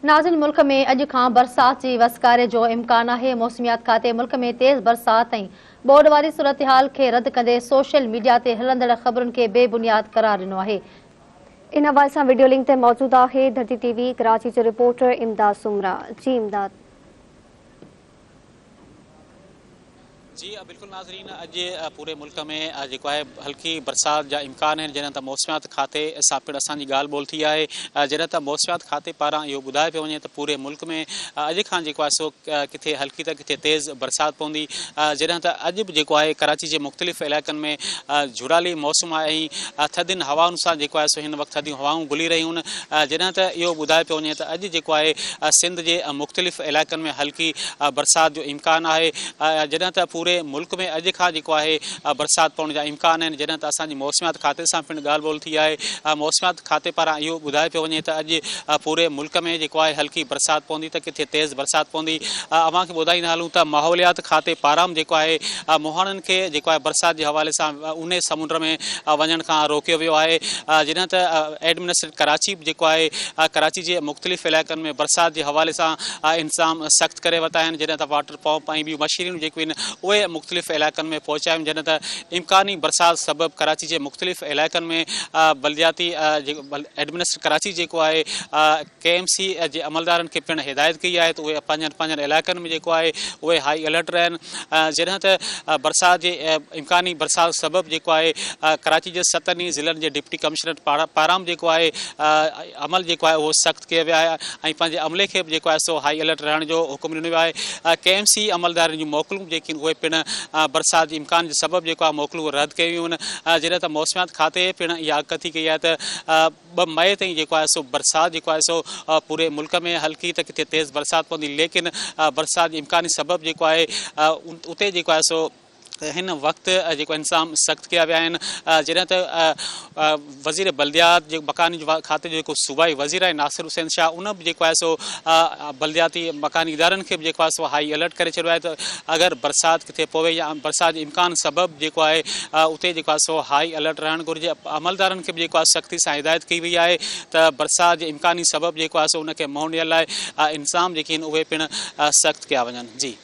ناظرين ملڪ ۾ اڄ کان برسات جي وسڪاري جو امڪان آهي، موسميات کاتي ملڪ ۾ تيز برسات ۽ ٻوڏ واري صورتحال کي رد ڪندي سوشل ميڊيا تي هلندڙ خبرن کي بي بنياد قرار ڏنو آهي. ان حوالي سان وڊيو لنڪ تي موجود آهي ڌرتي ٽي وي ڪراچي جو رپورٽر امداد سومرا جي امداد. جي بلڪل ناظرين اڄ پوري ملڪ ۾ جيڪو آهي هلڪي برسات جا امڪان آهن جڏهن ته موسميات کاتي سان پڻ اسان جي ڳالهه ٻولهه ٿي آهي جڏهن ته موسميات کاتي پاران اهو ٻڌايو پيو وڃي ته پوري ملڪ ۾ اڄ کان جيڪو آهي سو ڪٿي هلڪي ته ڪٿي تيز برسات پوندي جڏهن ته اڄ به جيڪو آهي ڪراچي جي مختلف علائقن ۾ جهڙالي موسم آهي ۽ ٿڌين هوائن سان جيڪو آهي سو هن وقت ٿڌيون هوائون گهلي رهيون آهن جڏهن ته اهو ٻڌايو پيو وڃي ته اڄ جيڪو آهي سنڌ جي مختلف علائقن ۾ هلڪي برسات جو امڪان آهي جڏهن ته پوري ملڪ ۾ اڄ کان جيڪو آهي برسات پوڻ جا امڪان آهن جڏهن ته اسان جي موسميات کاتي سان پڻ ڳالهه ٻولهه ٿي آهي موسميات کاتي پاران اهو ٻڌايو پيو وڃي ته اڄ پوري ملڪ ۾ جيڪو آهي هلڪي برسات پوندي ته ڪٿي تيز برسات پوندي اوهان کي ٻڌائيندا هلون ته ماحوليات کاتي پاران به جيڪو آهي مهاڻن کي جيڪو آهي برسات جي حوالي سان اونهي سمنڊ ۾ وڃڻ کان روڪيو ويو آهي جڏهن ته ايڊمنسٽريٽ ڪراچي به جيڪو آهي ڪراچي جي مختلف علائقن ۾ برسات جي حوالي سان انتظام سخت ڪري ورتا آهن جڏهن ته واٽر پمپ ۽ ٻيون مشينريون جيڪيون آهن اهي مختلف علائقن ۾ پهچايون جڏهن ته امڪاني برسات سبب ڪراچي جي مختلف علائقن ۾ بلدياتي ايڊمنسٽريٽر ڪراچي جيڪو آهي ڪي ايم سي جي عملدارن کي پڻ هدايت ڪئي آهي ته اهي پنهنجن پنهنجن علائقن ۾ جيڪو آهي اهي هائي الرٽ رهن جڏهن ته برسات جي امڪاني برسات سبب جيڪو آهي ڪراچي جي ستن ئي ضلعن جي ڊپٽي ڪمشنر پاران جيڪو آهي عمل جيڪو آهي اهو سخت ڪيو ويو آهي ۽ پنهنجي عملي کي به جيڪو آهي سو هائي الرٽ رهڻ جو حڪم ڏنو ويو آهي ڪي ايم سي عملدارن جون موڪلون جيڪي آهن اهي پڻ برسات جي امڪان جي سبب جيڪو آهي موڪلون رد ڪيون ويون آهن جڏهن ته موسميات کاتي پڻ اها اڳڪٿي ڪئي آهي ته 2 مئي تائين جيڪو آهي سو برسات جيڪو آهي سو پوري ملڪ ۾ هلڪي ته ڪٿي تيز برسات پوندي ليڪن برسات جي امڪاني سبب جيڪو آهي اتي جيڪو آهي سو هن وقت جيڪو انتظام سخت ڪيا ويا آهن جڏهن ته وزير بلديات جي مڪاني کاتي جو جيڪو صوبائي وزير آهي ناصر حسين شاهه ان به جيڪو آهي سو بلدياتي مڪاني ادارن کي به جيڪو آهي سو هائي الرٽ ڪري ڇڏيو آهي ته اگر برسات ڪٿي پوي يا برسات جي امڪان سبب جيڪو آهي اتي جيڪو آهي سو هائي الرٽ رهڻ گهرجي عملدارن کي به جيڪو آهي سختي سان هدايت ڪئي وئي آهي ته برسات جي امڪاني سبب جيڪو آهي سو ان کي منهن ڏيڻ لاء انتظام جيڪي آهن اهي پڻ سخت ڪيا وڃن جي.